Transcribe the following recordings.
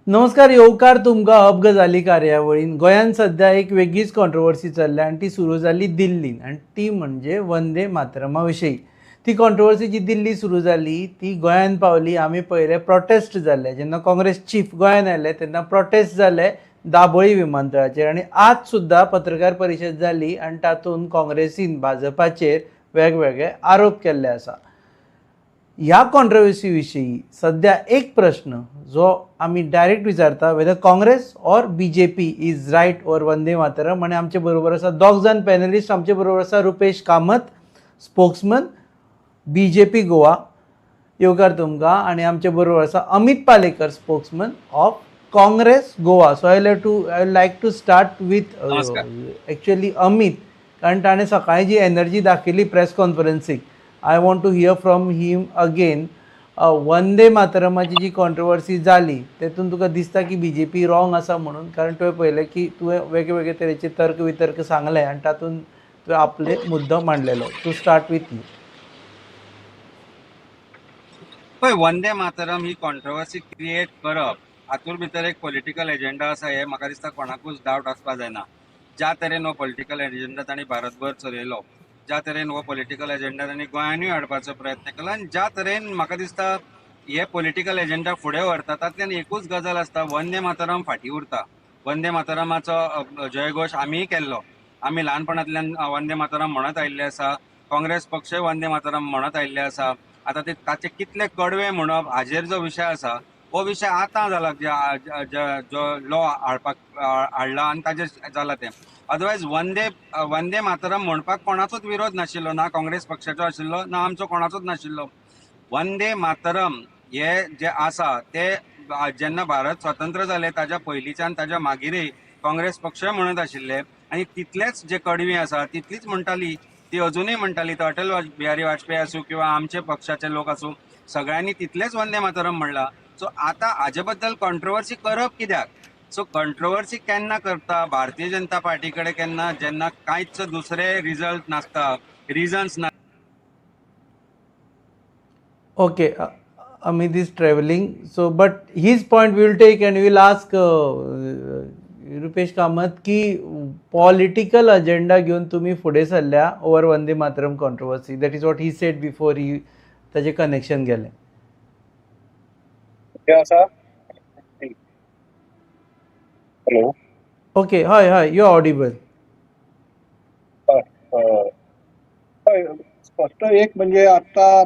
नमस्कार, येवकार तुमकां अप गजाली कार्यावळीन. गोंयांत सद्या एक वेगळीच कॉन्ट्रोवर्सी चल्ल्या आनी ती सुरू जाली दिल्लीन, आनी ती म्हणजे वंदे मातरमा विशयी. ती कॉन्ट्रोवर्सी जी दिल्ली सुरू जाली ती गोंयांत पावली. आमी पळयले प्रोटेस्ट जाले जेन्ना काँग्रेस चीफ गोंयांत आयले तेन्ना प्रोटेस्ट जाले दाबोळी विमानतळाचेर, आनी आज सुद्दां पत्रकार परिशद जाली आनी तातूंत काँग्रेसीन भाजपाचेर वेगवेगळे आरोप केल्ले आसा. ह्या कॉन्ट्रोवर्सी विशीं सद्या एक प्रश्न जो आमी डायरेक्ट विचारता, whether Congress or BJP is right or Vande Mataram. आनी आमचे बरोबर आसा दोग जाण पॅनलिस्ट. आमचे बरोबर आसा रुपेश कामत, स्पोक्समन बीजेपी गोवा, येवकार तुमकां. आनी आमचे बरोबर आसा Amit Palekar, spokesman of Congress Goa. So I like to start with नमस्कार. एक्चुअली अमित, कारण ताणें सकाळी जी एनर्जी दाखयली प्रेस कॉन्फरन्सीक, I want to hear from him again. वंदे मातरमाची जी कॉन्ट्रोवर्सी जाली तेतून तुका दिसता की बीजेपी रॉंग आसा म्हणून? कारण तुवें पळयलें की तुवें वेगळे तरेचे तर्क वितर्क सांगले आनी तातूंत तुवें आपले मुद्दो मांडलेलो. To start with you. पळय, वंदे मातरम ही कॉन्ट्रोवर्सी क्रिएट करप हातूंत भितर एक पॉलिटिकल एजेंडा आसा हे म्हाका दिसता कोणाकूच डावट आसपा जायना. ज्या तरेन हो पॉलिटिकल एजेंडा तांणी भारतभर चलयलो, ज्या तरेन हो पॉलिटिकल एजेंडा तांणी गोंयांनूय हाडपाचो प्रयत्न केलो, आनी ज्या तरेन म्हाका दिसता हे पॉलिटिकल एजेंडा फुडें व्हरता तातल्यान एकूच गजाल आसता, वंदे मातरम फाटीं उरता. वंदे मातरमाचो जयघोश आमीय केल्लो, आमी ल्हानपणांतल्यान वंदे मातरम म्हणत आयिल्ले आसा, काँग्रेस पक्षय वंदे मातरम म्हणत आयिल्ले आसा. आतां ते ताचे कितले कडवे म्हणप हाजेर जो विशय आसा हो विशय आतां जाला, जो लॉ हाडपाक हाडला आनी ताजेर जाला तें. अदरवायज वंदे वंदे मातरम म्हणपाक कोणाचोच विरोध नाशिल्लो, ना काँग्रेस पक्षाचो आशिल्लो ना आमचो कोणाचोच नाशिल्लो. वंदे मातरम हे जे आसा ते जेन्ना भारत स्वतंत्र जाले ताज्या पयलींच्यान ताज्या मागीरय काँग्रेस पक्षय म्हणत आशिल्ले, आनी तितलेच जे कडवी आसा तितलीच म्हणटाली, ती अजुनूय म्हणटाली. तो अटल बिहारी वाजपेयी आसूं किंवा आमचे पक्षाचे लोक आसूं, सगळ्यांनी तितलेच वंदे मातरम म्हणला. सो आतां हाजे बद्दल कॉन्ट्रोवर्सी करप कित्याक? सो कॉन्ट्रोवर्सी केन्ना करता भारतीय जनता पार्टी कडेन? केन्ना? जेन्ना कांयच दुसरे रिजल्ट नासता, रिजन्स ना. Okay, Amit is traveling, so but his point we will take and we will ask Rupesh Kamat की पॉलिटिकल अजेंडा घेवन तुमी फुडें सरल्या over Vande Mataram controversy. That is what he said before he ताजें connection गेलें. हे आसा. Hello. Okay, हय हय, you Audible. हय, स्पश्ट एक म्हणजे आता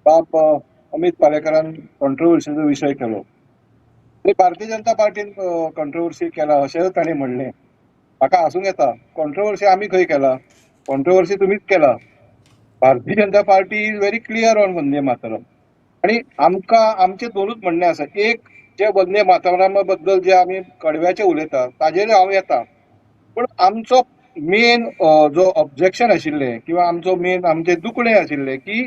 बाब अमित पालेकरान कॉन्ट्रोवर्सीचो विशय केलो आनी भारतीय जनता पार्टीन कॉन्ट्रोवर्सी केला अशें तांणी म्हणलें. म्हाका हांसूंक येता. कॉन्ट्रोवर्सी आमी खंय केला? कॉन्ट्रोवर्सी तुमीच केला. Bharatiya Janata Party is very clear on Vande Mataram. आनी आमकां आमचें दोनूच म्हणणें आसा. एक, जे वंदे मातरमा बद्दल जे आमी कडव्याचे उलयता ताजेर हांव येता, पूण आमचो मेन जो ऑब्जेक्शन आशिल्लें किंवा आमचो मेन आमचें दुखणें आशिल्लें की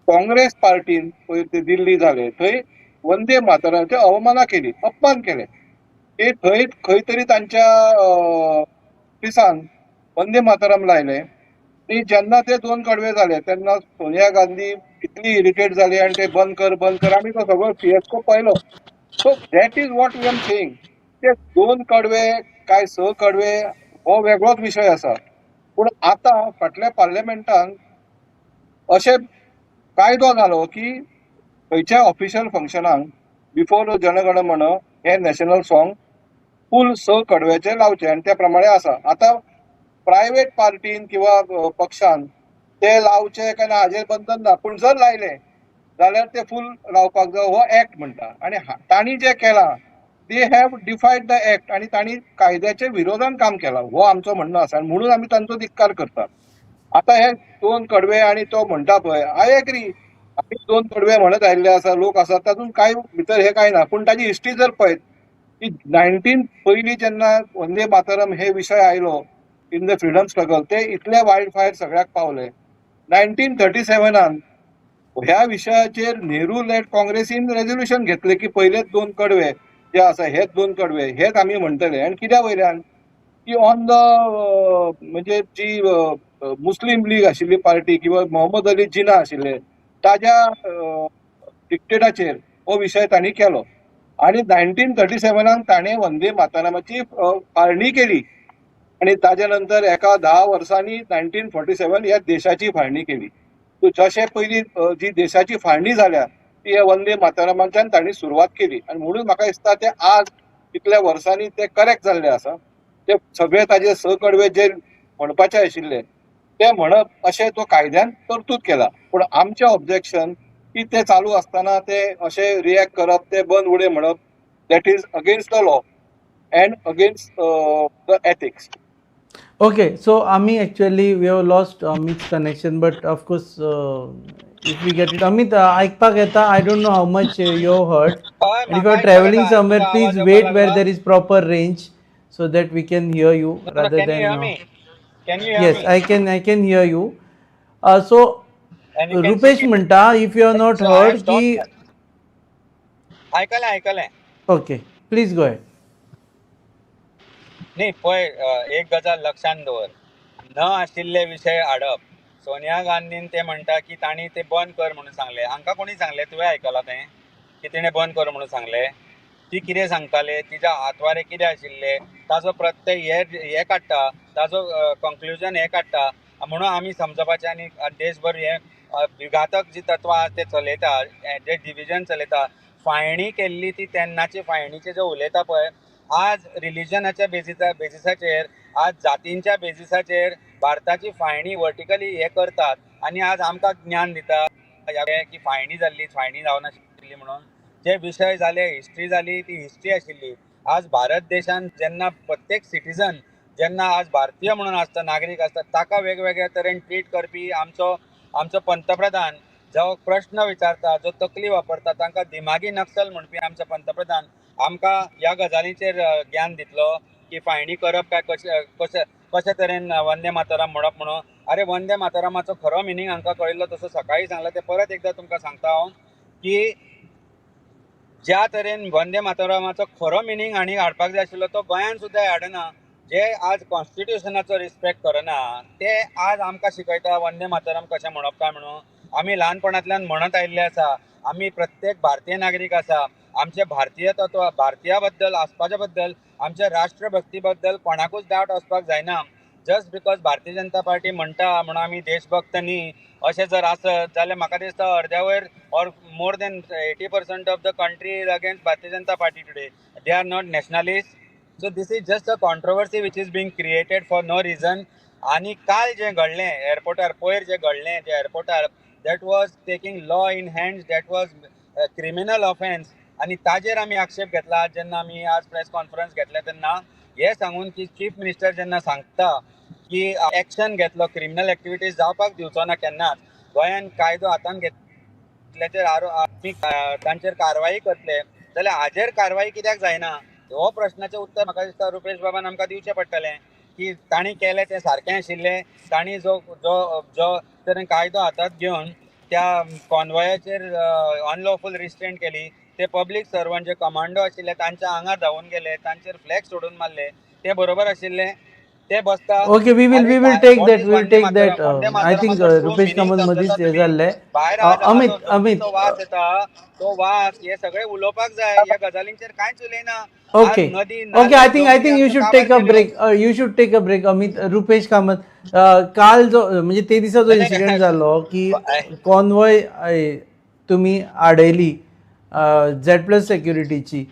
काँग्रेस पार्टीन पयर ते दिल्ली जाले थंय वंदे मातराचे अवमाना केली, अपमान केले. ते थंय खंय तरी तांच्या ऑफिसान वंदे मातरम लायले आनी जेन्ना ते दोन कडवे जाले तेन्ना सोनिया गांधी इतली इरिटेट जाली आनी ते बंद कर बंद कर, आमी तो सगळो फिएस्को पळयलो. So that is what we am saying. ते दोन कडवे काय स कडवे हो वेगळोच विशय आसा, पूण आतां फाटल्या पार्लमेंटान अशें कायदो जालो की खंयच्याय ऑफिशियल फंक्शनाक बिफोर जनगण मन हे नॅशनल सॉंग फूल स कडव्याचे लावचे आनी त्या प्रमाणे आसा. आतां प्रायवेट पार्टीन किंवा पक्षान ते लावचे काय ना हाजेर बंधन ना, पूण जर लायले जाल्यार ते फूल लावपाक जाय हो एक्ट म्हणटा. आनी तांणी जें केलां they have defied the act आनी तांणी कायद्याच्या विरोधान काम केलां हो आमचो म्हणणो आसा, आनी म्हणून आमी तांचो धिक्कार करता. आतां हे दोन कडवे आनी तो म्हणटा पळय, I agree, आमी दोन कडवे म्हणत आयिल्ले आसा, लोक आसा तातूंत कांय भितर हे कांय ना, पूण ताजी हिस्ट्री जर पळयत की 19 पयलीं जेन्ना वंदे मातरम हे विशय आयलो इन the freedom struggle, ते इतले वायल्ड फायर सगळ्याक पावले. 1937 ह्या विशयाचेर नेहरू लेड काँग्रेसीन रेजोल्युशन घेतले की पयलेच दोन कडवे जे आसा हेच दोन कडवे हेच आमी म्हणटले. आनी कित्या वयल्यान की ऑन the म्हणजे जी मुस्लीम लीग आशिल्ली पार्टी किंवा मोहम्मद अली जिना आशिल्ले ताज्या डिक्टेटाचेर हो विशय तांणी केलो. आनी 1937 ताणें वंदे मातरमाची फाळणी केली आनी ताजे नंतर एका 10 वर्सांनी 1947 ह्या देशाची फाळणी केली. सो जशें पयलीं जी देशाची फाळणी जाल्या ती ह्या वंदे मातरमाच्यान तांणी सुरवात केली आनी म्हणून म्हाका दिसता ते आज इतल्या वर्सांनी ते करेक्ट जाल्ले आसा. ते सगळे ताजे स कडवे जे म्हणपाचे आशिल्ले ते म्हणप अशें तो कायद्यान तरतूद केला. पूण आमचें ऑब्जेक्शन की ते चालू आसतना ते अशें रिएक्ट करप, ते बंद उडय म्हणप, that is against the law and against the ethics. Okay, so Ami, actually we have lost Amit's connection, but of course if we get it, Amit, आयकपाक येता. I don't know how much you have heard. हय, And if you म्हाका are traveling आयकपाक येता. somewhere, तुजो please आवाज येवपाक wait where लागला. there is proper range so that we can hear you rather Can you than. hear me? Can you hear Yes, me? I can hear you. So And you can Rupesh see me? म्हणटा, if you have not So I heard have stopped. की आयकलें आयकलें. Okay, please go ahead. न्ही पळय, एक गजाल लक्षांत दवर, न आशिल्ले विशय हाडप. सोनिया गांधीन ते म्हणटा की तांणी ते बंद कर म्हणून सांगले. हांकां कोणी सांगलें? तुवें आयकलां तें की तिणें बंद कर म्हणून सांगलें? ती कितें सांगताले, तिच्या हातवारे कितें आशिल्ले, ताजो प्रत्यय हे हे काडटा, ताजो कंक्लुजन हे काडटा म्हणून आमी समजपाचें. आनी देशभर हे विघातक जी तत्वां आसा ते चलयता, जे डिविजन चलयता. फाळणी केल्ली ती तेन्नाची फाळणीचे जे उलयता पळय, आज रिलिजनाच्या बेजिसाचेर, आज जातींच्या बेजिसाचेर भारताची फाळणी वर्टिकली हे करतात आनी आज आमकां ज्ञान दिता की फाळणी जाल्ली, फाळणी जावनाशिल्ली म्हणून. जे विशय जाले, हिस्ट्री जाली, ती हिस्ट्री आशिल्ली. आज भारत देशान जेन्ना प्रत्येक सिटीजन जेन्ना आज भारतीय म्हणून आसता, नागरीक आसता, ताका वेगवेगळ्या तरेन ट्रीट करपी आमचो आमचो पंतप्रधान जो प्रश्न विचारता, जो तकली वापरता, तांकां दिमागी नक्सल म्हणपी आमचो पंतप्रधान आमकां ह्या गजालींचेर ज्ञान दितलो की फाळणी करप काय कशें कशें कशे तरेन वंदे मातरम म्हणप म्हणून. अरे, वंदे मातरमाचो खरो मिनींग हांकां कळिल्लो तसो सकाळी सांगला ते परत एकदां तुमकां सांगता हांव की ज्या तरेन वंदे मातरमाचो खरो मिनींग हांणी हाडपाक जाय आशिल्लो तो गोंयान सुद्दां हाडना. जे आज कॉन्स्टिट्युशनाचो रिस्पेक्ट करना ते आज आमकां शिकयता वंदे मातरम कशें म्हणप काय म्हणून. आमी ल्हानपणांतल्यान म्हणत आयिल्ले आसा. आमी प्रत्येक भारतीय नागरीक आसा. आमचे भारतीय तत्व, भारतीया बद्दल आसपाच्या बद्दल, आमच्या राष्ट्रभक्ती बद्दल कोणाकूच डावट आसपाक जायना. Just because Bharatiya Janata party म्हणटा म्हणून आमी देशभक्त न्ही अशें जर आसत जाल्यार म्हाका दिसता अर्द्या वयर or more than 80% of the country is against Bharatiya Janata Party today. They are not nationalist. So this is just a controversy which is being created for no reason. आनी काल जें घडलें एअरपोर्टार, पयर जें घडलें जें एअरपोर्टार, that was taking law in hands, that was criminal offence. आनी ताजेर आमी आक्षेप घेतला जेन्ना आमी आज प्रेस कॉन्फरन्स घेतले तेन्ना हें सांगून की चीफ मिनिस्टर जेन्ना सांगता की एक्शन घेतलो, क्रिमिनल एक्टिविटीज जावपाक दिवचो ना केन्नाच, गोंयान कायदो हातान घेतल्याचेर आमी तांचेर कारवाई करतले, जाल्यार हाजेर कारवाई कित्याक जायना हो प्रश्नाचें उत्तर म्हाका दिसता रुपेश बाबान आमकां दिवचें पडटलें की तांणी केलें तें सारकें आशिल्लें? तांणी जो जो जो तरेन कायदो हातांत घेवन त्या कॉन्वॉयाचेर अनलॉफूल रिस्ट्रेंट केली, ते पब्लीक सर्वंट जे कमांडो आशिल्ले तांच्या आंगार धांवून गेले, तांचेर फ्लॅग सोडून मारले, ते बरोबर आशिल्ले? ते बसता. Okay, we will take that, we will take that. I think Rupesh Kamat मदींच हे जाल्ले. भायर अमित, अमित, वास येता तो वास, हे सगळे उलोवपाक जाय. ह्या गजालींचेर कांयच उलयना. Okay, I think you should take a break, you should take a break, Amit. Rupesh Kamat, काल जो म्हणजे ते दिसा जो इन्सिडेंट जालो की कॉन्वॉय तुमी आडयली झेड प्लस सेक्युरिटीची,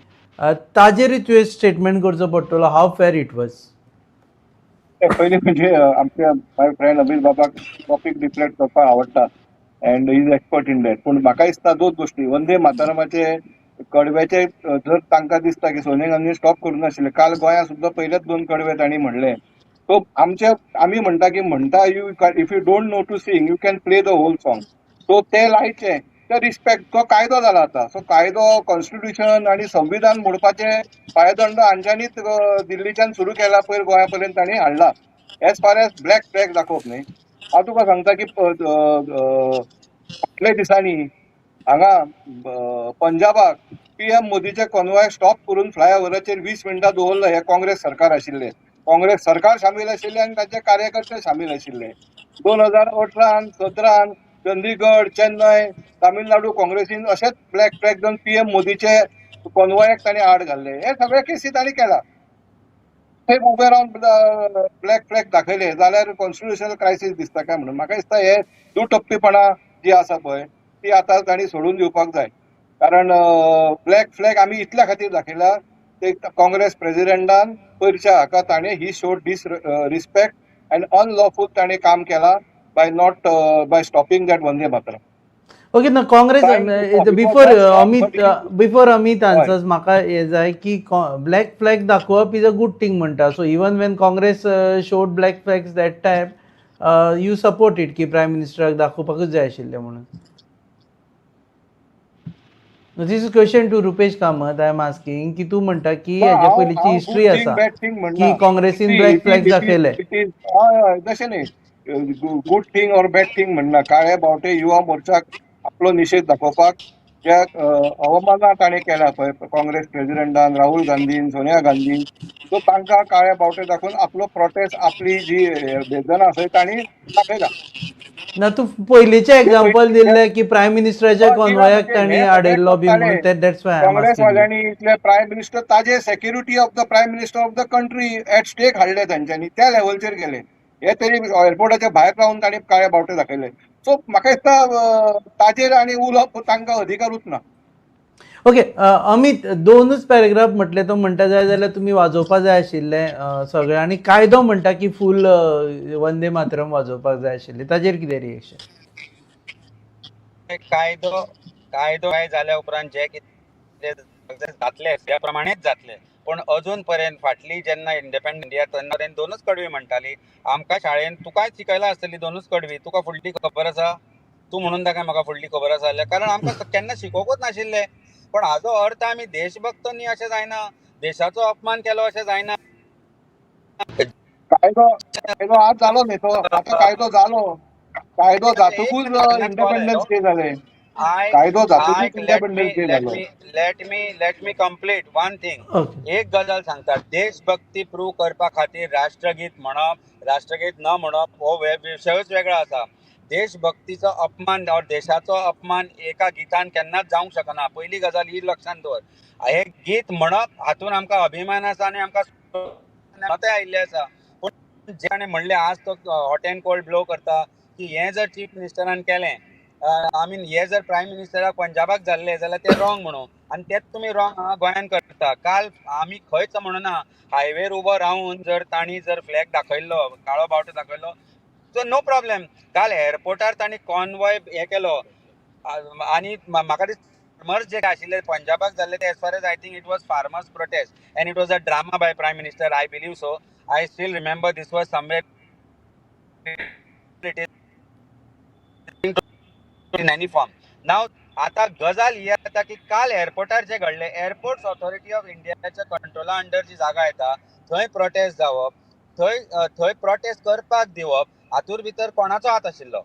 ताजेर तुवें स्टेटमेंट करचो पडटलो, how fair it was? पयलीं म्हणजे आमच्या my friend Amit बाबाक टॉपीक डिफ्लेक्ट करपाक आवडटा and is expert in that. पूण म्हाका दिसता दोन गोश्टी. वंदे मातरमाचे कडव्याचे जर तांकां दिसता की सोनिया गांधी स्टॉप करूंक नाशिल्ले, काल गोंयांत सुद्दां पयलेच दोन कडवे तांणी म्हणले. सो आमचे आमी म्हणटा की म्हणटा you if you don't know to sing, you can play the whole song. So ते लायचे ते रिस्पेक्ट, तो कायदो जाला आतां. सो कायदो, कॉन्स्टिट्युशन आनी संविधान मोडपाचे पायदंड हांच्यांनीच दिल्लीच्यान सुरू केला, पयर गोंया पर्यंत तांणी हाडला. As far as black flag दाखोवप न्ही, हांव तुका सांगता की फाटल्या दिसांनी हांगा पंजाबाक पीएम मोदीचे कॉन्वॉय स्टॉप करून फ्लायओव्हराचेर 20 मिनटां दवरलो हे काँग्रेस सरकार आशिल्ले. काँग्रेस सरकार सामील आशिल्ले आनी ताचे कार्यकर्ते सामील आशिल्ले. 2018 17 चंदीगड, चेन्नय, तामिळनाडू काँग्रेसीन अशेंच ब्लॅक फ्लॅग घेवन पीएम मोदीचे कॉन्वॉयाक तांणी आड घाल्ले, हे सगळे केसी तांणी केला. थंय उबे रावन ब्लॅक फ्लॅग दाखयले जाल्यार कॉन्स्टिट्युशनल क्रायसीस दिसता काय म्हणून. म्हाका दिसता हे दुटप्पीपणा जी आसा पळय ती आतां तांणी सोडून दिवपाक जाय. कारण ब्लॅक फ्लॅग आमी इतल्या खातीर दाखयला ते काँग्रेस प्रेसिडेंटान पयरच्या हाका ताणें he showed disrespect and unlawful ताणें काम केलां by not by stopping that Vande Mataram. Okay ना Congress before Amit, before Amit answers, म्हाका हें जाय की ब्लॅक फ्लॅग दाखोवप is a good thing म्हणटा. So even when Congress showed black flags that time, you support it की प्रायम मिनिस्टराक दाखोवपाकूच जाय आशिल्लें म्हणून? This is question to Rupesh Kamat I am asking, की तूं म्हणटा की हेच्या पयलींची हिस्ट्री आसा की काँग्रेसीन ब्लॅक फ्लॅग दाखयले. हय, तशें न्ही, good thing or bad thing म्हणना. काळे बावटे युवा मोर्चाक आपलो निशेध दाखोवपाक ज्या अवमाना ताणें केल्या पळय काँग्रेस प्रेसिडेंटान, राहुल गांधीन, सोनिया गांधीन, सो तांकां काळे बावटे दाखोवन आपलो प्रोटेस्ट, आपली जी वेदना आसा तांणी दाखयला. ना, तूं पयलींचें एग्जाम्पल दिल्लें की प्रायम मिनिस्टराच्या कॉन्वॉयाक तांणी आडयल्लो बी म्हणून, that's why. Congress वाल्यांनी इतले प्रायम मिनिस्टर ताजे security of the prime minister of the country at stake हाडले तांच्यांनी, त्या लेवलचेर गेले. हे तरी एअरपोर्टाच्या भायर रावन तांणी काळे बावटे दाखयले. सो म्हाका दिसता ताजेर आनी उलोवप तांकां अधिकारूच ना. ओके अमित, दोनच पॅरेग्राफ म्हटले, तो म्हणटा जाय जाल्यार तुमी वाजोवपा जाय आशिल्लें सगळें, आनी कायदो म्हणटा की फूल वंदे मातरम वाजोवपाक जाय आशिल्लें, ताजेर कितें रिएक्शन? कायदो काय जाल्या उपरांत जे कितें जातले त्या प्रमाणेच जातले, पूण अजून पर्यंत फाटली जेन्ना इंडिपेंडंट इंडिया तेन्ना पर्यंत दोनूच कडवी म्हणटाली आमकां शाळेन. तुकाय शिकयला आसतली दोनूच कडवी. तुका फुडली खबर आसा? तूं म्हणून दाखय म्हाका फुडली खबर आसा जाल्यार, कारण आमकां केन्ना शिकोवकूच नाशिल्लें. पण हाजो अर्थ आमी देशभक्त न्ही अशें जायना, देशाचो अपमान केलो अशें जायना. कायदो आज जालो न्ही तो, आतां कायदो जालो, कायदो जातकूच इंडिपेंडन्स डे जालें. कायदो जातकूच इंडिपेंडन्स डे जालो. Let me complete one thing. एक गजाल सांगता, देशभक्ती प्रूव करपा खातीर राष्ट्रगीत म्हणप, राष्ट्रगीत न म्हणप हो विशयूच वेगळो आसा. देशभक्तीचो अपमान और देशाचो अपमान एका गितान केन्नाच जावंक शकना, पयली गजाल ही लक्षांत दवर. हे गीत म्हणप हातून आमकां अभिमान आसा आनी आमकां आयिल्लें आसा. पूण जे ताणें म्हणलें आज तो हॉट अँड कोल्ड ब्लो करता की हें जर चीफ मिनिस्टरान केलें, I mean हे जर प्रायम मिनिस्टराक पंजाबाक जाल्लें जाल्यार तें रॉंग म्हणून, आनी तेंच तुमी रॉंग हांगा गोंयान करता. काल आमी खंयच म्हणना, हायवेर उबो रावन जर तांणी जर फ्लॅग दाखयल्लो, काळो बावटो दाखयलो, सो नो प्रॉब्लेम. काल एअरपोर्टार तांणी कॉनवॉय हे केलो आनी म्हाका दिसता फार्मर्स जे आशिल्ले पंजाबाक जाल्ले ते, as far as I think it was farmers protest and it was a drama by prime minister, I believe so. I still remember this was somewhere in any form. Now आता गजाल ही जाता की काल एअरपोर्टार जे घडले, एअरपोर्ट्स ऑथॉरिटी ऑफ इंडियाच्या कंट्रोला under जी जागा येता थंय प्रोटेस्ट जावप, थंय प्रोटेस्ट करपाक दिवप, हातूंत भितर कोणाचो हात आशिल्लो?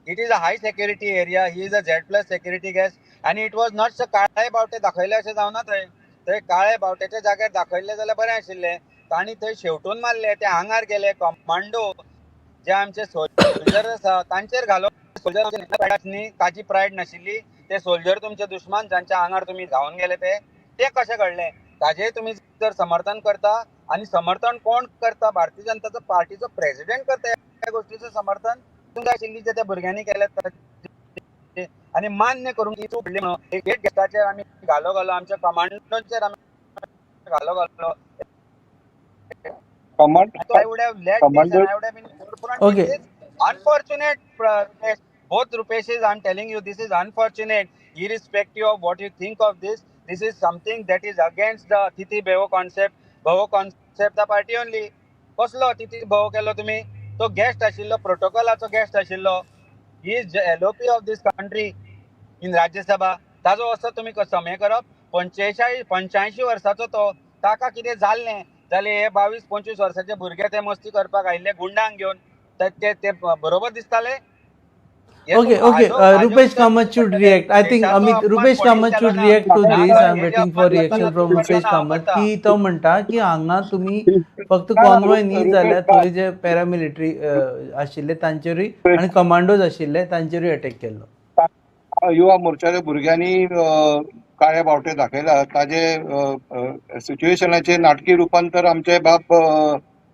It is a high security area, he is a Z+ security guest आनी it was not काळे बावटे दाखयले अशें जावना थंय. थंय काळे बावट्याच्या जाग्यार दाखयल्ले जाल्यार बरें आशिल्लें. तांणी थंय शेवटून मारले, ते आंगार गेले. कमांडो जे आमचे सोल्जर आसा तांचेर घालो. सोल्जर न्ही, ताची प्रायड नाशिल्ली. ते सोल्जर तुमचे दुश्मन जांच्या आंगार तुमी धांवन गेले, ते ते कशें घडलें ताजें तुमी जर समर्थन करता, आनी समर्थन कोण करता? भारतीय जनता पार्टीचो प्रेसिडेंट करता ह्या गोष्टीचं समर्थन. तुमकां आशिल्ली जे त्या भुरग्यांनी केलें आनी मान्य करूंक ही चूक घडली म्हणून एक गेस्टाचेर आमी घालो घालो, आमच्या कमांडोचेर आमी घालो घालो. Command I would have led this and I would have been forefront. This is unfortunate. Both Rupeshes, I'm telling you, this is unfortunate. Irrespective of what you think of this, this is something that is against the Atithi Bhava concept. Bhava concept the party only. कसलो अतिथी भव केलो तुमी? तो guest आशिल्लो, प्रोटोकॉलाचो guest आशिल्लो. He is LOP of this country in Rajya Sabha. ताजो असो तुमी समय करप? 85 वर्साचो तो, ताका कितें जाल्लें जाल्यार हे 22-25 वर्साचे भुरगे ते मस्ती करपाक आयिल्ले गुंडांक घेवन, ते ते बरोबर दिसताले? Okay. Rupesh Kamat should react. I think Amit, Rupesh Kamat should react to this. I'm waiting for reaction from Rupesh Kamat. की तो म्हणटा की हांगा तुमी फक्त कॉन्वॉय न्ही जाल्यार थंय जे पॅरामिलिटरी आशिल्ले तांचेरूय आनी कमांडोज आशिल्ले तांचेरूय अटॅक केल्लो. युवा मोर्चाच्या भुरग्यांनी काळे बावटे दाखयला ताजे सिच्युएशनाचे नाटकी रुपांतर आमचे बाब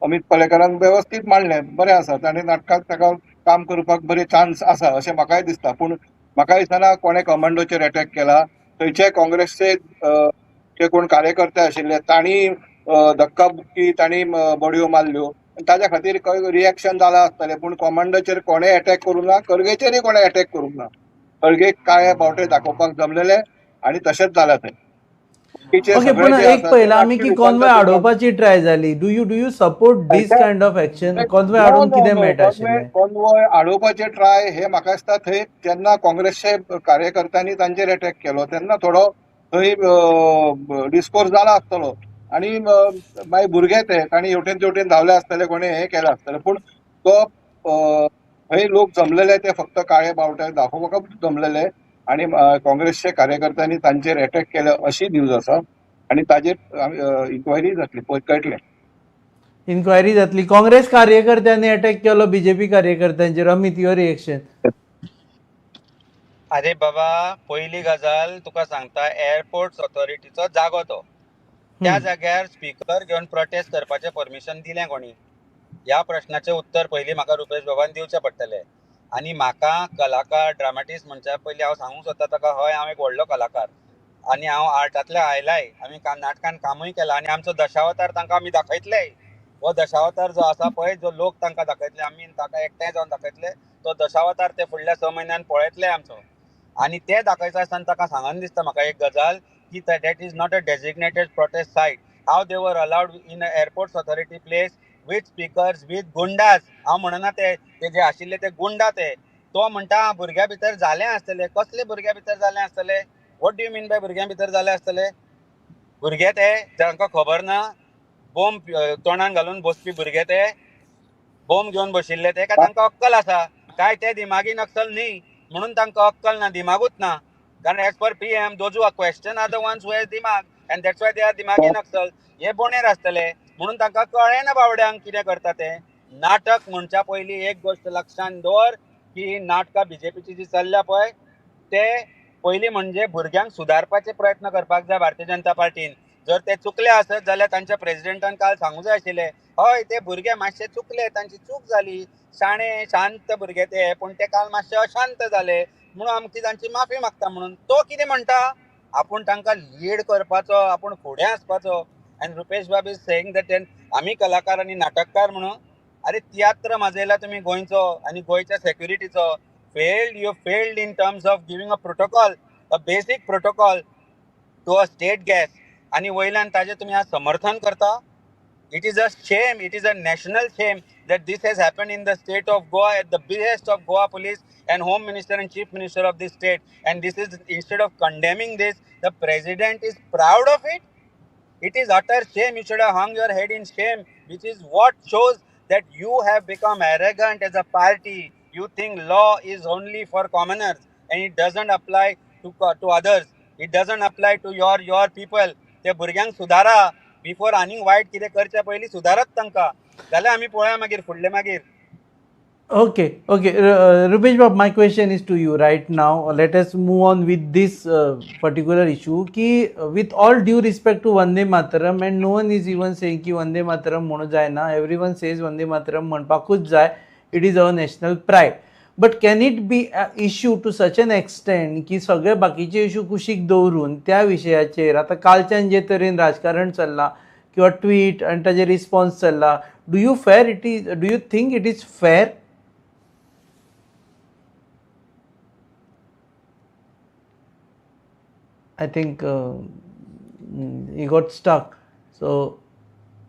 अमित पालेकारान वेवस्थीत मांडलें, बरें आसा. ताणें नाटकाक ताका काम करपाक बरे चान्स आसा अशें म्हाकाय दिसता. पूण म्हाका दिसना कोणें कमांडोचेर अटॅक केला. थंयचे काँग्रेसचे जे कोण कार्यकर्ते आशिल्ले तांणी धक्काबुक्की, तांणी बडयो मारल्यो, ताज्या खातीर रिएक्शन जालां आसतलें. पूण कमांडोचेर कोणें अटॅक करूंक ना, खरगेचेरय कोणें अटॅक करूंक ना. खरगे काळे बावटे दाखोवपाक जमलेले आनी तशेंच जालां थंय. ओके, पूण एक पयला आमी की कॉन्वॉय आडोवपाची ट्राय जाली. Do you support this kind of action? Convoy आडोवन कितें मेळटा आशिल्लें? कॉन्वॉय आडोवपाचे ट्राय हे म्हाका दिसता थंय जेन्ना काँग्रेसचे कार्यकर्त्यांनी तांचेर अटॅक केलो तेन्ना थोडो थंय डिस्कोर्स जाला आसतलो आनी मागीर भुरगे ते तांणी हेवटेन तेवटेन धांवले आसतले, कोणें हें केलें आसतलें. पूण तो थंय लोक जमलेले ते फक्त काळे बावटे दाखोवपाक जमलेले आनी काँग्रेसचे कार्यकर्त्यांनी तांचेर अटॅक केले अशी न्यूज आसा आनी ताजेर इन्क्वायरी जातली, कळटलें. इन्क्वायरी जातली. काँग्रेस कार्यकर्त्यांनी अटॅक केलो बीजेपी कार्यकर्त्यांचेर. Amit, your reaction? अरे बाबा, पयली गजाल तुका सांगता, एअरपोर्ट ऑथॉरिटीचो जागो तो. त्या जाग्यार स्पीकर घेवन प्रोटेस्ट करपाचें परमिशन दिलें कोणी? ह्या प्रश्नाचें उत्तर पयलीं म्हाका रुपेश बाबान दिवचें पडटलें. आनी म्हाका कलाकार, ड्रामाटिस्ट म्हणच्या पयलीं हांव सांगूंक सोदता ताका, हय हांव एक व्हडलो कलाकार आनी हांव आर्टांतल्यान आयलाय, आमी नाटकान कामूय केलां आनी आमचो दशावतार तांकां आमी दाखयतले. हो दशावतार जो आसा पळय, जो लोक तांकां दाखयतले, आमी ताका एकठांय जावन दाखयतले, तो दशावतार ते फुडल्या 6 म्हयन्यान पळयतले आमचो. आनी ते दाखयता आसतना ताका सांगन दिसता म्हाका एक गजाल की that is not a designated protest site. How they were allowed in a airports authority place with speakers, with goondas. हांव म्हणना ते जे आशिल्ले ते गुंडा ते. तो म्हणटा भुरग्या भितर जालें आसतलें. कसले भुरग्या भितर जालें आसतलें? What do you mean by भुरग्यां भितर जालें आसतलें? भुरगे ते तांकां खबर ना, बोंब तोंडान घालून बसपी भुरगे ते, बोंब घेवन बशिल्ले ते, काय तांकां अक्कल आसा काय? ते दिमागी नक्सल न्ही म्हणून तांकां अक्कल ना, दिमागूच ना. कारण as per PM those who are question are the ones who has दिमाग and that's why they are दिमागी नक्सल. हे बोणेर आसतले म्हणून तांकां कळ्ळें ना बावड्यांक कितें करता तें. नाटक म्हणच्या पयलीं एक गोश्ट लक्षान दवर की ही नाटकां बीजेपीची जी चल्ल्या पळय, ते पयलीं म्हणजे भुरग्यांक सुदारपाचे प्रयत्न करपाक जाय भारतीय जनता पार्टीन. जर ते चुकले आसत जाल्यार तांच्या प्रेजिडेंटान काल सांगूं जाय आशिल्लें, हय ते भुरगे मातशे चुकले, तांची चूक जाली, शाणे शांत भुरगे ते, पूण ते काल मातशे अशांत जाले म्हणून आमची तांची माफी मागता. म्हणून तो कितें म्हणटा, आपूण तांकां लीड करपाचो, आपूण फुडें आसपाचो. आनी रुपेश बाब is saying that आमी कलाकार आनी नाटककार म्हणून. अरे तियात्र माजयला तुमी गोंयचो आनी गोंयच्या सेक्युरिटीचो. Failed, you failed in terms of giving a protocol, a basic protocol to a state guest. आनी वयल्यान ताजें तुमी आज समर्थन करता. It is a shame, it is a national shame that this has happened in the state of Goa at the behest of Goa police and home minister and chief minister of this state. And this is, instead of condemning this, the president is proud of it. It is utter shame. You should have hung your head in shame, which is what shows that you have become arrogant as a party. You think law is only for commoners and it doesn't apply to others. It doesn't apply to your people. ते भुरग्यांक सुदारा before आनीक वायट कितें करच्या पयलीं सुदारात तांकां, जाल्यार आमी पळोवया मागीर फुडले मागीर. Okay, okay. Rupesh Bab, my question is to you right now. Let us move on with this particular issue की with all due respect to Vande Mataram, and no one is even saying की वंदे मातरम म्हणूं जायना. Everyone says Vande Mataram म्हणपाकूच जाय. It is our national pride. But can it be issue to such an extent की सगळे बाकीचे issue कुशीक दवरून त्या विशयाचेर आतां कालच्यान जे तरेन राजकारण चल्लां किंवा ट्वीट आनी ताजेर रिस्पॉन्स चल्ला, do you fair it is, do you think it is fair? I think he got stuck, so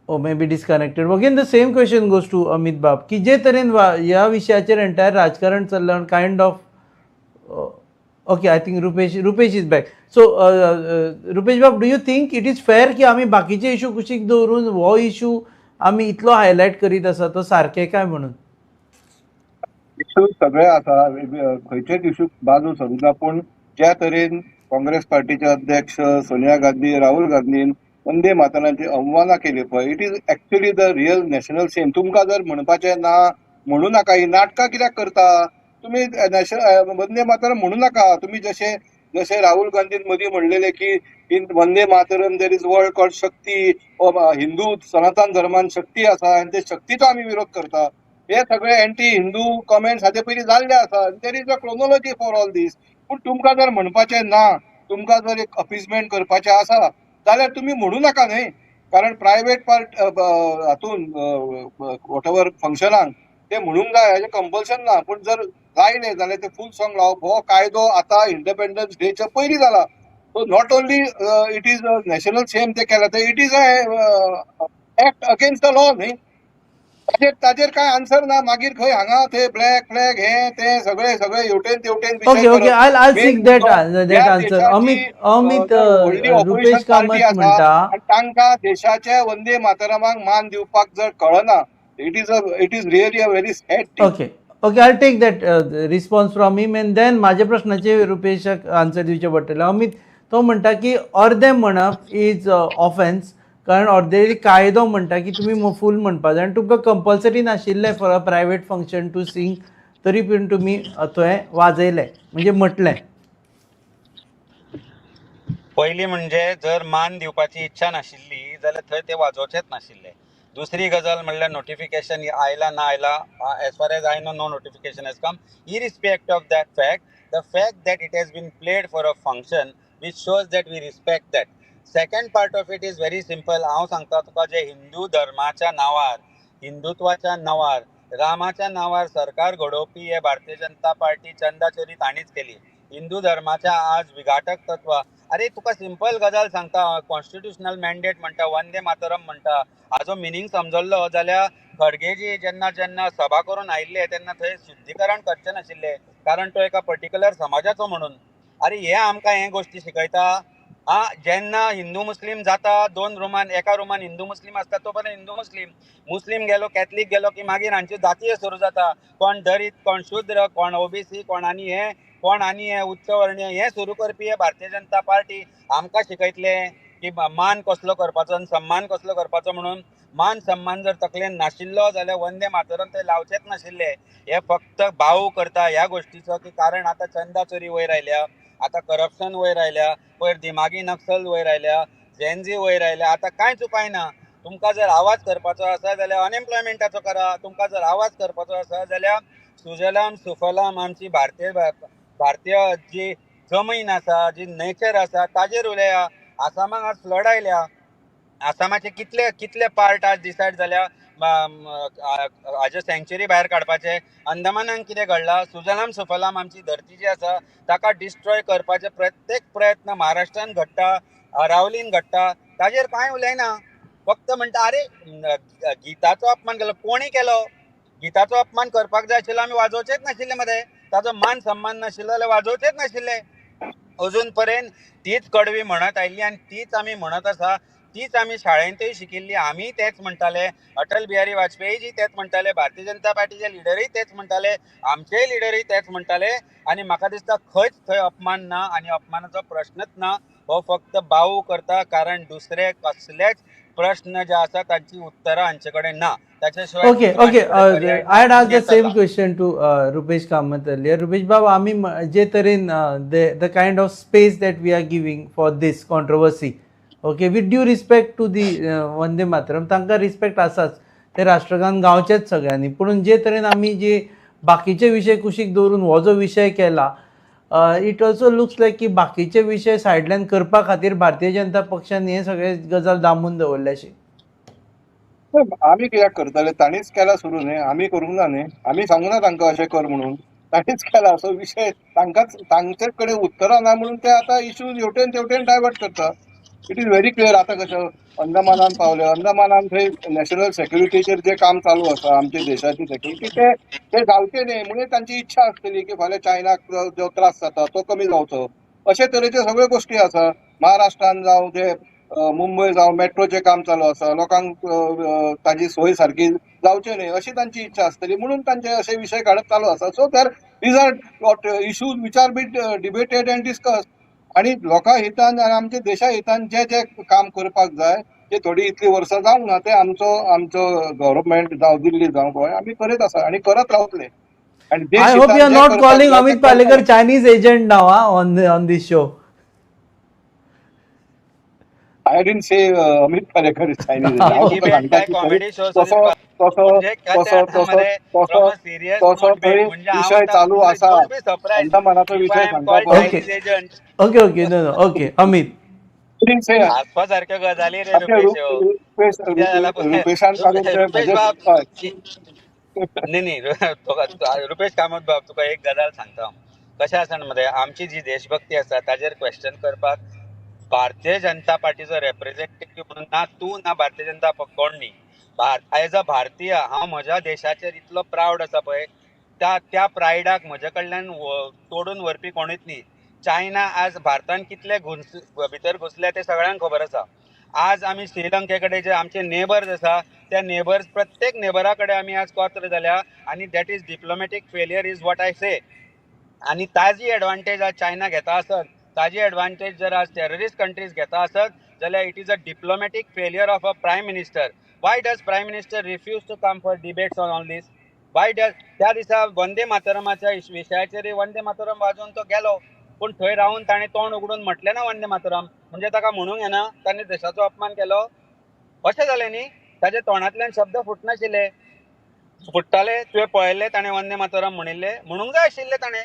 or maybe disconnected. Again, the same question goes to Amit Bab. की जे तरेन ह्या विशयाचेर एंटायर राजकारण चल्लां, kind of okay, I think Rupesh is back. So Rupesh Bab, do you think it is fair की आमी बाकीचे issue कुशीक दवरून हो इशू आमी इतलो हायलायट करीत आसा तो सारकें काय म्हणून? इशू सगळे आसा, खंयचेच इशू बाजू सरूना, पूण ज्या तरेन काँग्रेस पार्टीचे अध्यक्ष सोनिया गांधी, राहुल गांधीन वंदे मातराची अवमाना केली पळय, it is actually the real national shame. तुमकां जर म्हणपाचें ना म्हणू नाका, ही नाटकां कित्याक करता तुमी? नॅशनल वंदे मातरम म्हणू नाका. तुमी जशे जशें राहुल गांधीन मदीं म्हणलेलें की in Vande Mataram there is word called Shakti, Hindu सनातन धर्मान शक्ती आसा आनी ते शक्तीचो आमी विरोध करता. हे सगळे एंटी हिंदू कमेंट्स हाचे पयलीं जाल्ले आसा. There is a chronology for all this. पूण तुमकां जर म्हणपाचें ना, तुमकां जर एक अपिजमेंट करपाचें आसा जाल्यार तुमी म्हणू नाका न्ही, कारण प्रायवेट पार्ट हातून what ever फंक्शनाक ते म्हणूंक जाय हेजें कंपल्शन ना. पूण जर लायलें जाल्यार ते फूल सॉंग लावप हो कायदो आतां इंडिपेंडन्स डेच्या पयलीं जाला. So not only it is national shame ते केला, ते it is a act against the law न्ही. ताजेर काय आन्सर ना. मागीर खंय हांगा थंय ब्लॅक फ्लॅग हे ते सगळे सगळे हेवटेन तेवटेन. Okay okay, I seek that that answer. Amit Amit Rupesh Kamat म्हणटा तांकां देशाचे वंदे मातरमाक मान दिवपाक जर कळना, it is really a very sad. Okay okay, I take that response from him and then म्हाज्या प्रश्नाचे रुपेशाक आन्सर दिवचें पडटलें. अमित, तो म्हणटा की अर्दें म्हणप is offence, कारण अर्दे कायदो म्हणटा की तुमी फूल म्हणपा जाय आनी तुमकां कंपल्सरी नाशिल्लें for a private function to sing, तरी पूण तुमी थंय वाजयलें म्हणजे म्हटलें. पयलीं म्हणजे जर मान दिवपाची इच्छा नाशिल्ली जाल्यार थंय ते वाजोवचेच नाशिल्ले. दुसरी गजाल म्हणल्यार नोटिफिकेशन आयला ना आयला, as far as I know no notification has come. Irrespective of that fact, the fact that it has been played for a function which shows that we respect that. Second part of it is very simple. हांव सांगता तुका, जे हिंदू धर्माच्या नांवार, हिंदुत्वाच्या नांवार, रामाच्या नांवार सरकार घडोवपी हे भारतीय जनता पार्टी चंदा चोरी तांणीच केली. हिंदू धर्माच्या आज विघाटक तत्व. अरे तुका सिंपल गजाल सांगता, कॉन्स्टिट्युशनल मॅन्डेट म्हणटा, वंदे मातरम म्हणटा, हाजो मिनींग समजल्लो जाल्यार खडगेजी जेन्ना जेन्ना सभा करून आयिल्ले तेन्ना थंय शुद्धीकरण करचें नाशिल्लें, कारण तो एका पर्टिक्युलर समाजाचो म्हणून. अरे हे आमकां हे गोश्टी शिकयता. आ जेन्ना हिंदू मुस्लीम जाता, दोन रुमान एका रुमान हिंदू मुस्लीम आसता तो पर्यंत हिंदू मुस्लीम, मुस्लीम गेलो कॅथलीक गेलो की मागीर हांची जातीय सुरू जाता. कोण दलित, कोण शूद्र, कोण ओबीसी, कोण आनी हे, कोण आनी हे उच्च वर्णीय, हे सुरू करपी हे भारतीय जनता पार्टी. आमकां शिकयतले की मान कसलो करपाचो आनी सन्मान कसलो करपाचो म्हणून. मान सन्मान जर तकलेन नाशिल्लो जाल्यार वंदे मातरम ते लावचेच नाशिल्ले. हे फक्त बाऊ करता ह्या गोश्टीचो की कारण आतां चंदा चोरी वयर आयल्या, आतां करप्शन वयर आयल्या, पयर दिमागी नक्सल वयर आयल्या, जेनझी वयर आयल्या. आतां कांयच उपाय ना. तुमकां जर आवाज करपाचो आसा जाल्यार अनएम्प्लॉयमेंटाचो करा, तुमकां जर आवाज करपाचो आसा जाल्यार सुजलाम सुफलाम आमची भारतीय भारतीय जी जमीन आसा, जी नेचर आसा ताजेर उलया. आसामाक आज फ्लड आयल्या, आसामाचे कितले कितले पार्ट आज डिसायड जाल्या हाजे सँच्युरी भायर काडपाचे. अंदमानान कितें घडलां, सुजलाम सुफलाम आमची धरती जी आसा ताका डिस्ट्रॉय करपाचे प्रत्येक प्रयत्न महाराष्ट्रान घडटा, अरावलीन घडटा, ताजेर कांय उलयना. फक्त म्हणटा अरे गीताचो अपमान केलो. कोणी केलो? गीताचो अपमान करपाक जाय आशिल्लो आमी वाजोवचेच नाशिल्ले मरे. ताजो मान सन्मान नाशिल्लो जाल्यार वाजोवचेच नाशिल्ले. अजून पर्यंत तीच कडवी म्हणत आयिल्ली आनी तीच आमी म्हणत आसा, तीच आमी शाळेंतूय शिकिल्ली. आमी तेच म्हणटाले, अटल बिहारी वाजपेयीजी तेच म्हणटाले, भारतीय जनता पार्टीचे लिडरूय तेच म्हणटाले, आमचेय लिडरूय तेच म्हणटाले. आनी म्हाका दिसता खंयच थंय अपमान ना आनी अपमानाचो प्रश्नच ना. हो फक्त बाऊ करता, कारण दुसरे कसलेच प्रश्न जे आसा तांची उत्तरां हांचे कडेन ना. ताच्या शिवाय okay okay, I had asked the same question to Rupesh Kamat earlier. Rupesh बाब, आमी जे तरेन the kind of space that we are giving for this controversy, okay, with due respect to the Vande Mataram, तांकां respect आसाच, ते राष्ट्रगान गावचेच सगळ्यांनी, पूण जे तरेन आमी जे बाकीचे विशय कुशीक दवरून हो जो विशय केला, it also looks लायक की बाकीचे विशय सायडल्यान करपा खातीर भारतीय जनता पक्षान हे सगळे गजाल दामून दवरल्या अशी. आमी कित्याक करतले? तांणीच केला सुरू न्ही, आमी करूंक ना न्ही. आमी सांगूं ना तांकां अशें कर म्हणून, तांणीच केला. असो विशय तांकांच तांचे कडेन उत्तरां ना म्हणून ते आतां इश्यूज हेवटेन तेवटेन डायवर्ट करता. It is very clear. आतां कशें अंदमानान पावले, अंदमानान थंय नॅशनल सेक्युरिटीचेर जे काम चालू आसा, आमच्या देशाची सेक्युरिटी ते ते जावचे न्ही म्हणून तांची इच्छा आसतली की फाल्यां चायनाक जो त्रास जाता तो कमी जावचो, अशे तरेच्यो सगळ्यो गोश्टी आसा. महाराष्ट्रान जावं ते मुंबय जावं मेट्रोचें काम चालू आसा, लोकांक ताजी सोय सारकी जावची न्ही अशी तांची इच्छा आसतली म्हणून तांचे अशे विशय काडप चालू आसा. So there these are issues which are be debated and discuss. आनी लोकां हितान आनी आमच्या देशा हितान जे जे काम करपाक जाय ते थोडी इतली वर्सां जावंक ना, ते आमचो आमचो गव्हर्मेंट जावं दिल्ली जावं गोंय आमी करत आसा आनी करत रावतले. I hope you are not calling Amit Palekar Chinese agent now on this show. I didn't say Amit Palekar is Chinese. तसो तसो तसो तसो तसो तसो थंय विशय चालू आसा, अंदमानाचो विशय सांगता. Okay okay okay, no no, okay Amit. हासपा सारख्यो गजाली रे रुपेश. रुपेशान न्ही न्ही, रुपेश कामत बाब, तुका एक गजाल सांगता. कशें आसा मरे, आमची जी देशभक्ती आसा ताजेर क्वेश्चन करपाक भारतीय जनता पार्टीचो रेप्रेझेंटेटिव्ह म्हणून ना तूं ना भारतीय जनता कोण न्ही. एज अ भारतीय हांव म्हज्या देशाचेर इतलो प्रावड आसा पळय, त्या प्रायडाक म्हज्या कडल्यान तोडून व्हरपी कोणूच न्ही. चायना आज भारतान कितले भितर घुसले ते सगळ्यांक खबर आसा. आज आमी श्रीलंके कडेन जे आमचे नेबर्स आसा त्या नेबर्स, प्रत्येक नेबरा कडेन आमी आज कोत्र जाल्या आनी that is diplomatic failure is what I say. आनी ताजी एडवांटेज आज चायना घेता आसत, ताजी एडवांटेज जर आज टेररिस्ट कंट्रीज घेता आसत जाल्यार it is a diplomatic failure of a prime minister. Why does prime minister refuse to come for debates on all this? Why does त्या दिसा वंदे मातरमाच्या विशयाचेर वंदे मातरम वाजोवन तो गेलो, पूण थंय रावन ताणें तोंड उगडून म्हटलें ना वंदे मातरम, म्हणजे ताका म्हणूंक येना ताणें देशाचो अपमान केलो अशें जालें न्ही. ताच्या तोंडांतल्यान शब्द फुटनाशिल्ले, फुट्टाले तुवें पळयल्लें ताणें वंदे मातरम म्हणिल्लें, म्हणूंक जाय आशिल्लें ताणें.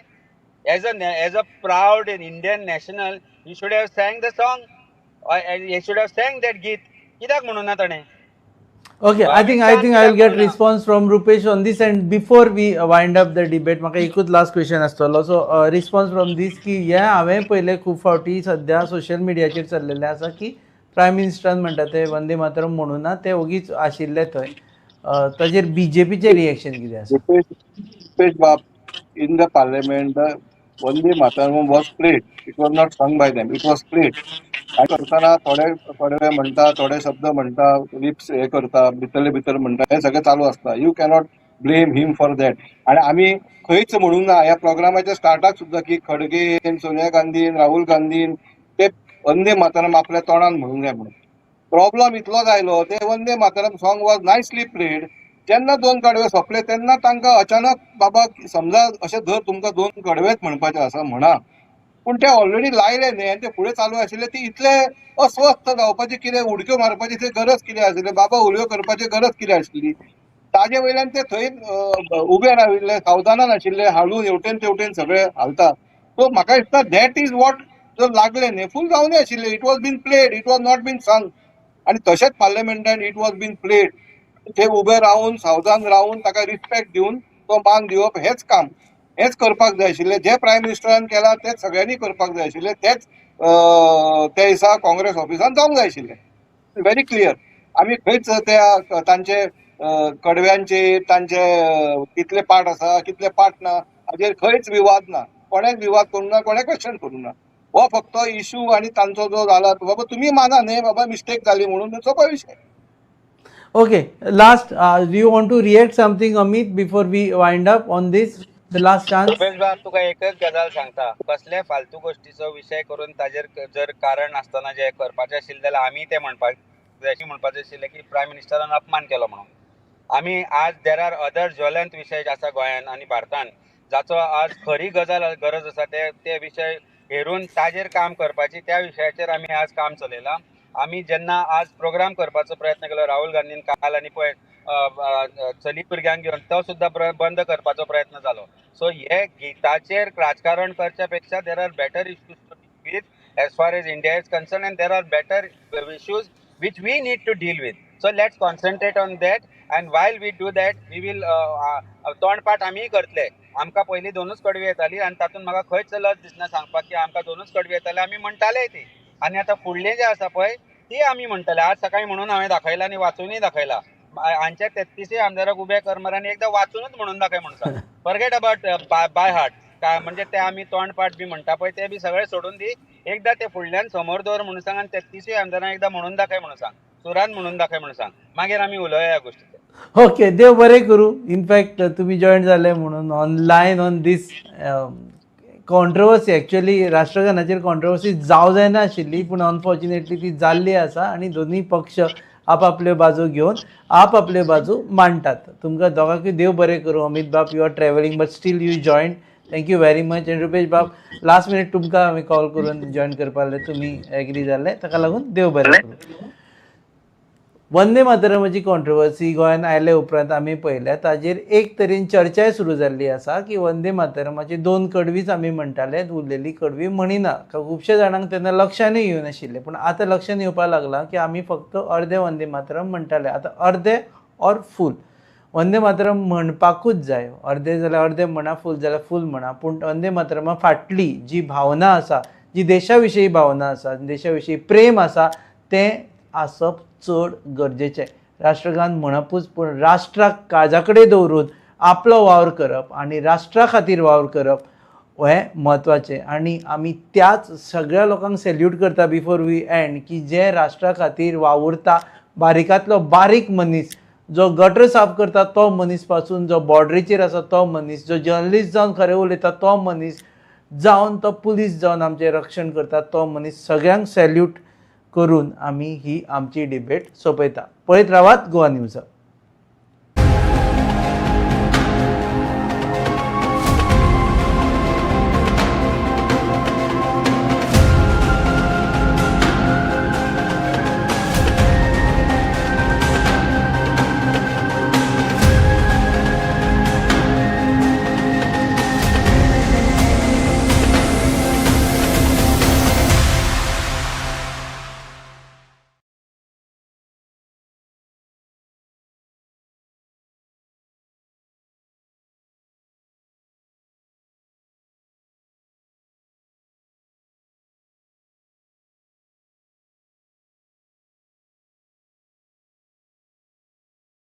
As a proud Indian national he should have sang the song, he should have sang that गीत. कित्याक म्हणूं ना ताणें? Okay, I think I will get response from Rupesh on this. And before we wind up the debate, म्हाका एकूच last question आसतलो. So response from दीस की हें हांवें पयलें खूब फावटी सद्या सोशल मिडियाचेर चल्लेलें आसा की प्रायम मिनिस्टरान म्हणटा ते वंदे मातरम म्हणूं ना, ते ओगीच आशिल्ले थंय. ताजेर बीजेपीचें रिएक्शन कितें आसा? रुपेश बाब, in the parliament the Vande Mataram was played, it was not sung by them, it was played. आनी करतना थोडे थोडे म्हणटा, थोडे शब्द म्हणटा, लिप्स हे करता, भितरले भितर म्हणटा, हे सगळें चालू आसता. You cannot blame him for that. आनी आमी खंयच म्हणूंक ना ह्या प्रोग्रामाच्या स्टार्टाक सुद्दां की खडगेन, सोनिया गांधीन, राहुल गांधीन ते वंदे मातरम आपल्या तोंडान म्हणूंक जाय म्हणून. प्रॉब्लम इतलोच आयलो, ते Vande Mataram song was nicely played. जेन्ना दोन कडवे सोंपले तेन्ना तांकां अचानक बाबा समजा अशें धर तुमकां दोन कडवेच म्हणपाचे आसा म्हणा, पूण ते ऑलरेडी लायले न्ही आनी ते फुडें चालू आशिल्ले, ती इतले अस्वस्थ जावपाची कितें, उडक्यो मारपाची ते गरज कितें आशिल्ली, बाबा उलयो करपाची गरज कितें आशिल्ली? ताजे वयल्यान ते थंय उबे राविल्ले, सावधानान आशिल्ले, हालून हेवटेन तेवटेन सगळे हालता. सो म्हाका दिसता that is what जर लागले न्ही, फूल जावनय आशिल्ले. It was been played, it was not been sung. आनी तशेंच पार्लमेंटान it was been played. ते उबे रावन सावधान रावन ताका रिस्पेक्ट दिवन तो मान दिवप हेच काम, हेच करपाक जाय आशिल्लें. जे प्रायम मिनिस्टरान केलां तेच सगळ्यांनी करपाक जाय आशिल्लें, तेच त्या दिसा काँग्रेस ऑफिसान जावंक जाय आशिल्लें. Very clear. आमी खंयच त्या तांचे कडव्यांचे तांचे कितले पाठ आसा कितले पाठ ना हाजेर खंयच विवाद ना, कोणेच विवाद करूंक ना, कोणें क्वेश्चन करूंक ना. हो फक्त इशू आनी तांचो जो जाला बाबा तुमी माना न्ही बाबा मिस्टेक जाली म्हणून, सोपो विशय. Okay, last, do you want to react something, Amit, before we wind up on this? The last chance. Rupesh बाब, तुका एकच गजाल सांगता, कसले फालतू गोष्टीचो विशय करून ताजेर जर कारण आसतना जे करपाचें आशिल्लें जाल्यार आमी तें म्हणपाक जाय, म्हणपाचें आशिल्लें की प्रायम मिनिस्टरान अपमान केलो म्हणून. आमी आज there are other ज्वलंत विशय आसा गोंयान आनी भारतान जाचो आज खरी गजाल गरज आसा, ते विशय हेरून ताजेर काम करपाची, त्या विशयाचेर आमी आज काम चलयलां. आमी जेन्ना आज प्रोग्राम करपाचो प्रयत्न केलो राहुल गांधीन काल आनी पळय चली भुरग्यांक घेवन, तो सुद्दां बंद करपाचो प्रयत्न जालो. सो हे गिताचेर राजकारण करच्या पेक्षा there are better issues to deal with as far as India is concern, and there are better issues which we need to deal with. So let's concentrate on that, and while we do that we will तोंडपाठ आमीय करतले. आमकां पयलीं दोनूच कडवी येताली आनी तातूंत म्हाका खंयच लज दिसना सांगपाक की आमकां दोनूच कडवी येताली, आमी म्हणटाले ती. आनी आतां फुडलें जें आसा पळय ती आमी म्हणटले. आज सकाळीं म्हणून हांवें दाखयला आनी वाचूनय दाखयला, हांच्या 33 आमदाराक उबे कर मरे आनी एकदां वाचूनच म्हणून दाखय म्हणून सांग. फॉरगेट अबाउट बाय हार्ट, काय म्हणजे ते आमी तोंडपाठ बी म्हणटा पळय ते बी सगळें सोडून दी, एकदां ते फुडल्यान समोर दवर म्हणून सांग आनी 33 आमदारांक एकदां म्हणून दाखय म्हणून सांग, सुरान म्हणून दाखय म्हणून सांग, मागीर आमी उलोवया ह्या गोश्टीचेर. ओके, देव बरें करूं. इनफॅक्ट तुमी जॉयन जाले म्हणून online on this controversy. Actually राष्ट्रगानाचेर कॉन्ट्रोवर्सी जावं जायना आशिल्ली, पूण अनफॉर्च्युनेटली ती जाल्ली आसा आनी दोनूय पक्ष आपापल्यो बाजू घेवन आपापल्यो बाजू मांडटात. तुमकां दोगांकूय देव बरें करूं. अमीत बाब, you are travelling but still you join, thank you very much. आनी रुपेश बाब, लास्ट मिनीट तुमकां आमी कॉल करून जॉयन करपा जालें, तुमी एग्री जाले, ताका लागून देव बरें करूं. वंदे मातरमाची कॉन्ट्रोवर्सी गोंयांत आयले उपरांत आमी पळयल्या, ताजेर एक तरेन चर्चाय सुरू जाल्ली आसा की वंदे मातरमाची दोन कडवीच आमी म्हणटाले, उरलेली कडवी म्हणिना. खुबशे जाणांक तेन्ना लक्षानूय येवनाशिल्लें, पूण आतां लक्षान येवपाक लागलां की आमी फक्त अर्दे वंदे मातरम म्हणटाले. आतां अर्दे ऑर फूल वंदे मातरम म्हणपाकूच जाय. अर्दे जाल्यार अर्दे म्हणा, फूल जाल्यार फूल म्हणा, पूण वंदे मातरमा फाटली जी भावना आसा, जी देशा विशीं भावना आसा, देशा विशीं प्रेम आसा, तें आसप चड गरजेचें. राष्ट्रगान म्हणपूच, पूण राष्ट्राक काळजा कडेन दवरून आपलो वावर करप आनी राष्ट्रा खातीर वावर करप हें म्हत्वाचें. आनी आमी त्याच सगळ्या लोकांक सॅल्यूट करता बिफोर we and, की जे राष्ट्रा खातीर वावुरता, बारीकांतलो बारीक मनीस जो गटर साफ करता तो मनीस पासून, जो बॉर्डरीचेर आसा तो मनीस, जो जर्नलिस्ट जावन खरें उलयता तो मनीस जावन, तो पुलीस जावन आमचें रक्षण करता तो मनीस, सगळ्यांक सॅल्यूट करून आमी ही आमची डिबेट सोंपयता. पळयत रावात गोवा न्यूज.